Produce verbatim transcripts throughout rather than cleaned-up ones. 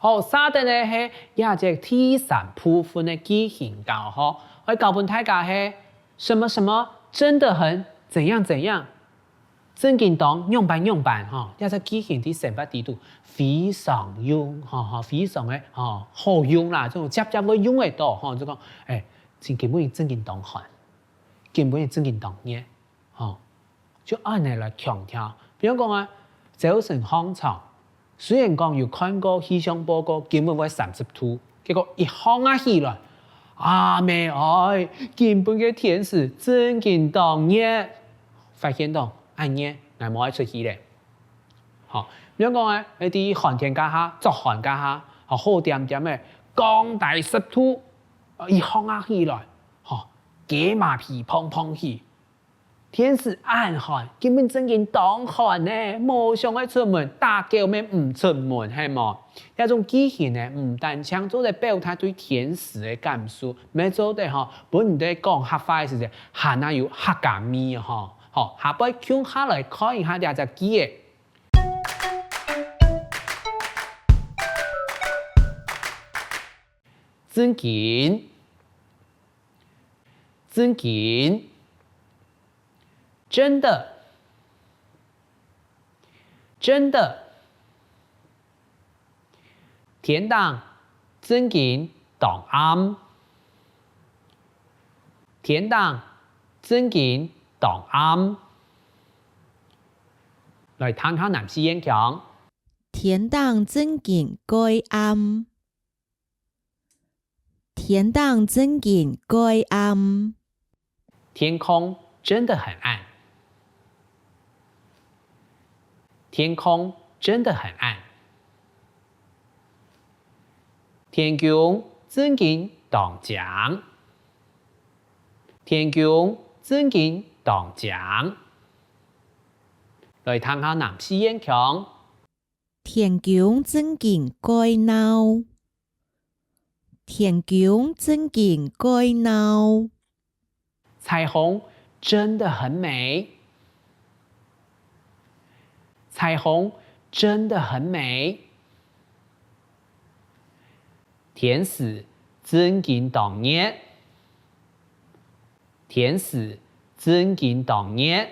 好，續等呢係這節第三部分个句型教學，愛教分大家係什麼什麼真的很怎樣怎樣，正經當仰般仰般吼，這節句型在生活裡肚非常用，吼，吼，非常个，吼，好用啦，這種輒輒會用得著，吼，就講，欸，今晡日正經當寒，今晡日正經當熱，吼，就恁仔來強調。比如講啊，朝晨䟘床，雖然講有看過氣象報告，今晡日會三十度，結果一䟘啊起來，啊，無愛，今晡日个天時正經當熱，發現著，恁熱，𠊎無愛出去咧。好，比如講啊，你在寒天該下，著寒該下，好，好恬恬个，降低十度，啊，一䟘啊起來，吼，雞嫲皮膨膨起， 天時恁寒，今晡日正經當寒呢，無想愛出門，打狗乜毋出門，係無？這種句型呢，毋單淨做得表達對天時个感受，乜做得吼，分你兜講客話个時節，還較有客家味吼。好，下背共下來看一下這隻句仔。正經，正經。 真的，真的。天頂正經當暗，天頂正經當暗。來聽下南四縣腔。天頂正經蓋暗。 天頂正經蓋暗。天空真的很暗。天空真的很暗。天弓正經當靚。天弓正經當靚。來聽下南四縣腔。 天弓正經蓋鬧。天弓正經蓋鬧。彩虹真的很美。彩虹真的很美。天時正經當熱。天時正經當熱。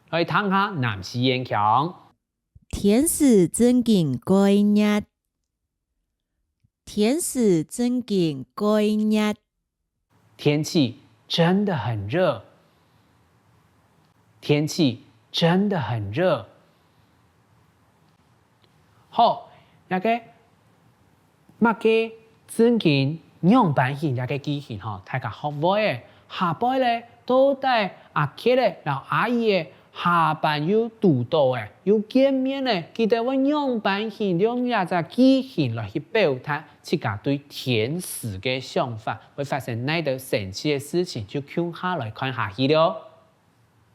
來聽下南四縣腔。 天時正經蓋熱。天時正經蓋熱。天氣真的很熱。天氣真的很熱。好，這个 麼个正經仰般形這个句型吼，大家學會了。下背咧，到底阿傑仔摎阿姨仔下班又堵著了，又見面了，佢兜會仰般形用這隻句型來去表達自家對天時个想法，會發生哪兜神奇个事情，就共下來看下去囉。